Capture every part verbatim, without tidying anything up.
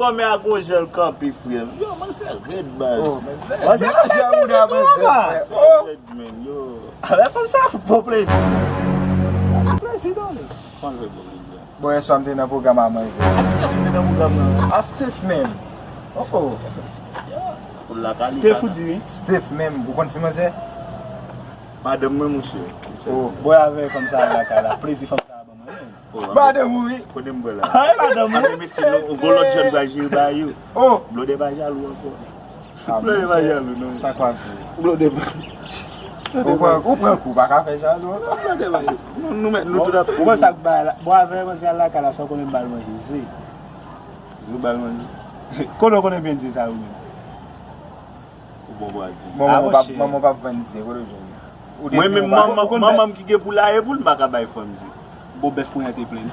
Kòmè a gwo jèl kanpe, frè m. Yo, manzè rèd, baz. Oh, manzè. Manzè rèd, manzè rèd, frè. Oh. Rèd, men, yo. Avè kòm sa, bon plezi. Plezi, tande. Bon, yèswa m te nan pwogram a manzè. A kiyès ou te nan pwogram nan? A Steph menm. Oh, oh. Pou lakali Steph ou di wi? Steph menm. Ou konn ti manzè? Madanm mwen, monchè. Oh, bwè avè kòm sa lakay la. Plezi fanm sa a ban mwen menm. Oh, madanm ou wi. Kote m bwè la? Ay, madanm ou. Ane mesi, nou, yon gwo lòt jèn pral jere ba yo. Oh. Blode pa jalou ankò. Blode pa jalou, non. Sa k pase? Blode pa. Ou pran, ou pran kou, pa ka fè jalou. Non, Blode pa jalou. Nou, nou mèt, nou tout ap. Ou wè sa k bay la? Bon, avè manzè al lakay la, sa w konnen m ba l manje, ze. Ze w ba l manje? Kote w konnen byen ze sa yo menm? Ou bon bwa di. Manman w p ap, manman w p ap vann ze, kote w jwenn li? Ou te di manman, manman m ki gen poulaye pou l, m pa ka bay fanm ze. Bon, bèf mwen an te plen.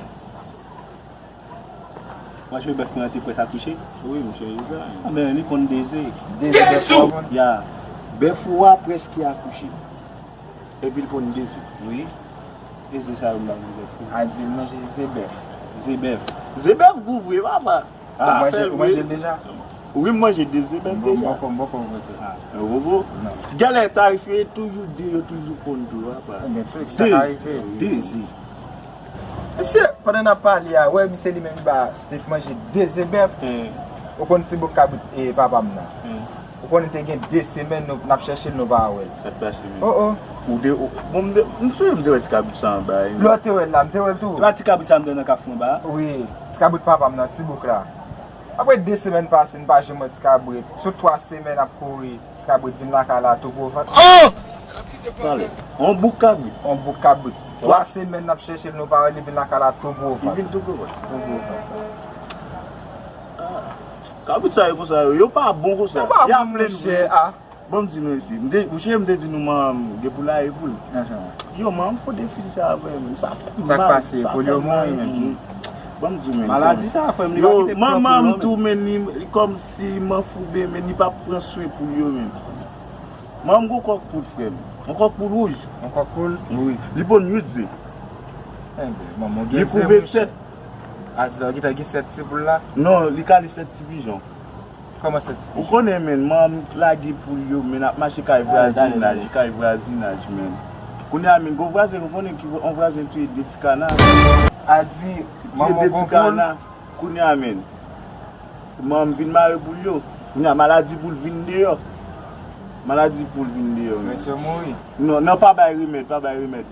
Franchman, bèf mwen an te près akouche. Wi, monchè, e sa. Anben, li ponn de ze. De ze bèf ou a ponn? Ya. Bèf ou a prèske akouche. Epi l ponn de ze. Wi. E ze sa yo m ba manzè fou. A di l manje ze bèf. Ze bèf. Ze bèf gou vre, papa. Ah, ou manje, ou manje l deja? Wi, m manje de ze bèf deja. Bon, bon, bon, bon, bon. Ah. Ou bon? Non. Gèlè tarif yo toujou de, yo toujou konn tou, papa. Enben, tout sa ka rive. De ze. Mesye, pandan n ap pale a, wè, misye li menm li ba Steph manje de ze bèf. Hmm. Ou konn ti bouk kabrit, e, papa m nan? Hmm. Ou konnen te gen de semèn nou, n ap chèche l, nou pa wè l. Sa k pase menm? Oh, oh. Ou te, ou, bon, m te, m sonje m te wè ti kabrit sa anba, wi. Lè w te wè l la, m te wè l tou. E pa ti kabrit sa m te wè nan kafou anba a? Wi, ti kabrit papa m nan, ti bouk la. Apre de semèn pase, n pa janm wè ti kabrit. Sou twa semèn ap kouri, ti kabrit vin lakay la tou gwo vant. Oh! Tande, on bouk kabrit. On bouk kabrit. Twa semèn n ap chèche l, nou pa wè l, li vin lakay la tou gwo vant. Li vin tou gwo vant. Tou gwo vant. Ah, kabrit sa yo konsa, yo, yo pa bon konsa. Yo pa bon, monchè, a. Ban m di nou isi. M te, ou sonje m te di nou manman m gen poulaye pou l. Ahan. Yo, manman m fò defisil sa avè m. Sa fè m mal. Sa k pase? Poul yo mouri menm. Ban m di w menm. Maladi sa, frè m, li pa kite pran poul yo menm. Yo, manman m tou, men li, li kòmsi manfouben, men li pa pran swen poul yo menm. Manman m gon kòk poul, frè m. Yon kòk poul wouj. Yon kòk poul? Wi. Li ponn uit ze. Enben, manman w gen ze, monchè. Li kouve sèt. A di la, w gentan gen sèt ti poul la? Non, li kale sèt ti pijon. Kòman sèt ti pijon? Ou konnen, men, manman m lage poul yo, men, ap mache kay vwazinaj, kay vwazinaj, men. Kounye a, men, gon vwazen, ou konnen ki, yon vwazen touye de ti kana. A di, manman w gon poul? Kounye a, men, manman m vin mare poul yo. Kounye a, maladi poul vin deyò. Maladi poul vin deyò, men. Mesye mouri. Non, non, pa bay remèd, pa bay remèd.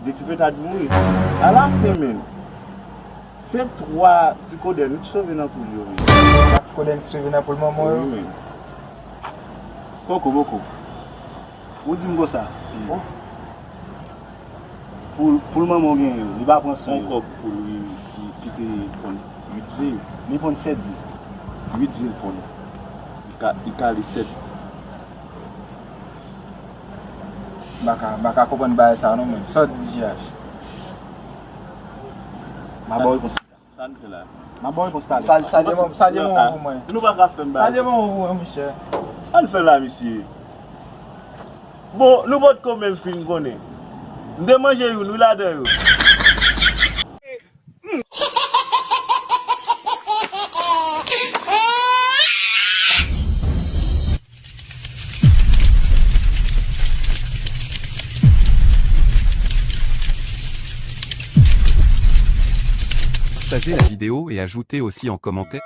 De ti petad mouri. Alafen, men, se twa ti kodèn ki sove nan poul yo, men. Twa ti kodèn ki sove nan poul manman yo? Wi, men. Poko, poko. Ou di m konsa. Hmm. Poul, poul manman w genyen yo, li pa pran swen yo. Yon kòk poul, wi, ki, ki te ponn uit ze. Li ponn sèt ze. Uit ze l ponn. Li ka, li kale sèt. M pa ka, m pa ka konprann bagay sa non menm. Sa w di, J H? M a ba w repons. Sa n fè la? M a ba w repons talè. Salye manman, salye manman pou mwen. Nou pa ka fè m bagay. Salye manman pou mwen, monchè. Sa n fè la, mesye? Bon, nou potko menm fin konnen. M te manje youn, wi, ladan yo. Partagez la vidéo et ajoutez aussi en commentaire.